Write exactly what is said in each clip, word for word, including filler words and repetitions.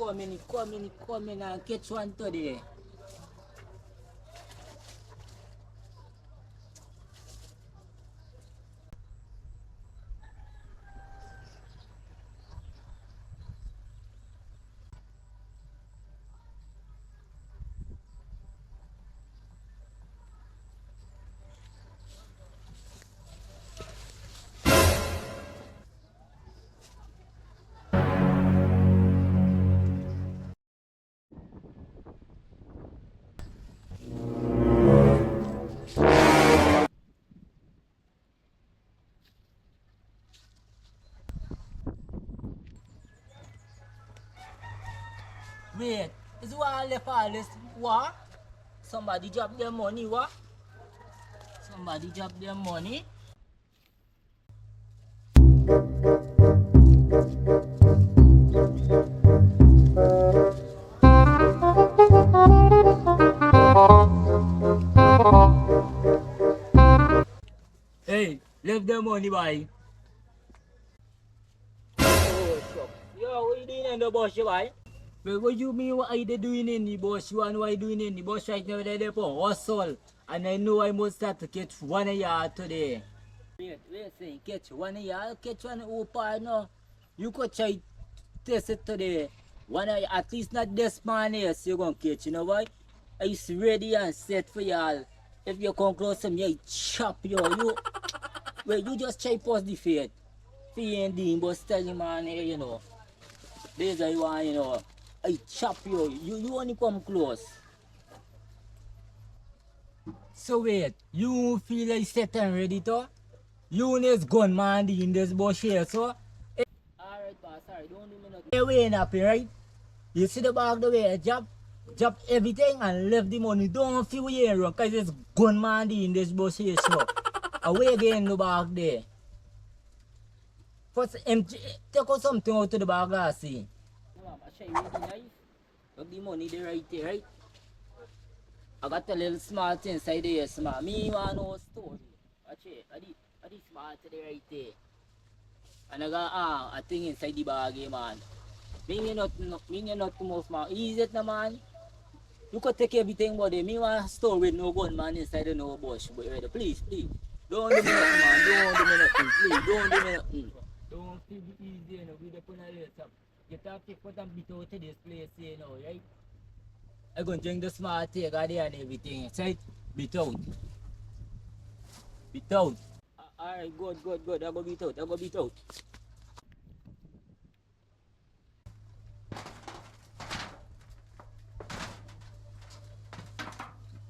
Coming, coming, coming and catch one today. Wait, is who a left all this? What? Somebody drop dem money, what? Somebody drop dem money. Hey, left dem money, bwoy. Oh, shucks. Yo, what you doing in the bush, bwoy? Wait, what you mean, what are you doing in the bush? You want what you doing in the bush right now? They're there for hustle. And I know I must start to catch one of y'all today. Wait, wait, say, catch one of y'all, catch one of who, partner? You go try test it today. One of, at least not this man here, so you gonna catch, you know why? It's ready and set for y'all. If you come close to me, I chop you. You, well, you just try pause the faith. Fi ain't doing, but tell the man here, you know. This is what you want, you know. I chop you. You, you only come close. So wait, you feel like set and ready to? You know is gunman in this bush here, so? Alright, boss, sorry, don't do me nothing. Hey, we ain't happy, right? You see the bag the way I drop? Drop everything and left the money. Don't feel we ain't run, 'cause it's gunman in this bush here, so. Away again, the bag there. First, empty, take out something out of the bag, I see. Hold on, I show you the knife. Look, the money there right there, right? I got a little small thing inside there, small. Me want no story. Watch it. I did, I did small today right there. And I got, ah, a thing inside the bag here, man. Me ain't nothing, no, me ain't nothing more small. Easy it now, man. You could take everything, but me want store with no gunman inside of no bush. But, eh, please, please. Don't do me nothing, man. Don't do me nothing. Please, don't do me nothing. Don't feel the easy, you know. We the put a little something. Get off your foot and beat out to this place here now, right? I gonna drink the small tea, got there and everything. Say, beat out. Beat out. A-, alright, good, good, good. I go beat out. I go beat out.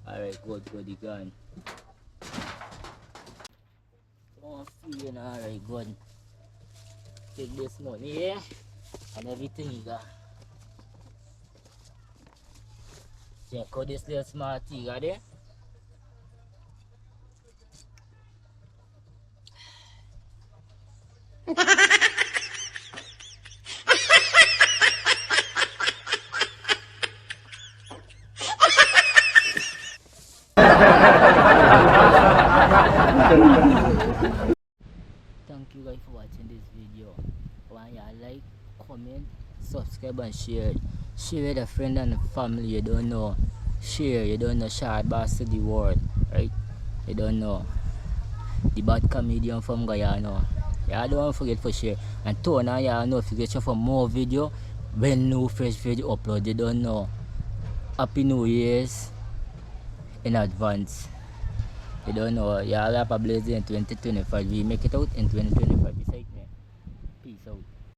Alright, good, good, you gone. Oh, feel alright, good. Take this money, yeah? And everything you got. Check out this little small thing, got there? Thank you guys for watching this video. I want you to like, comment, subscribe and share. Share with a friend and family you don't know. Share, you don't know, share it, pass to the world, right? You don't know. The bad comedian from Guyana. Yeah, don't forget for share. And turn on your notification for more video when new fresh video upload. You don't know. Happy New Year's in advance. You don't know. You all have a blessing in twenty twenty-five. We make it out in twenty twenty-five. Beside me. Peace out.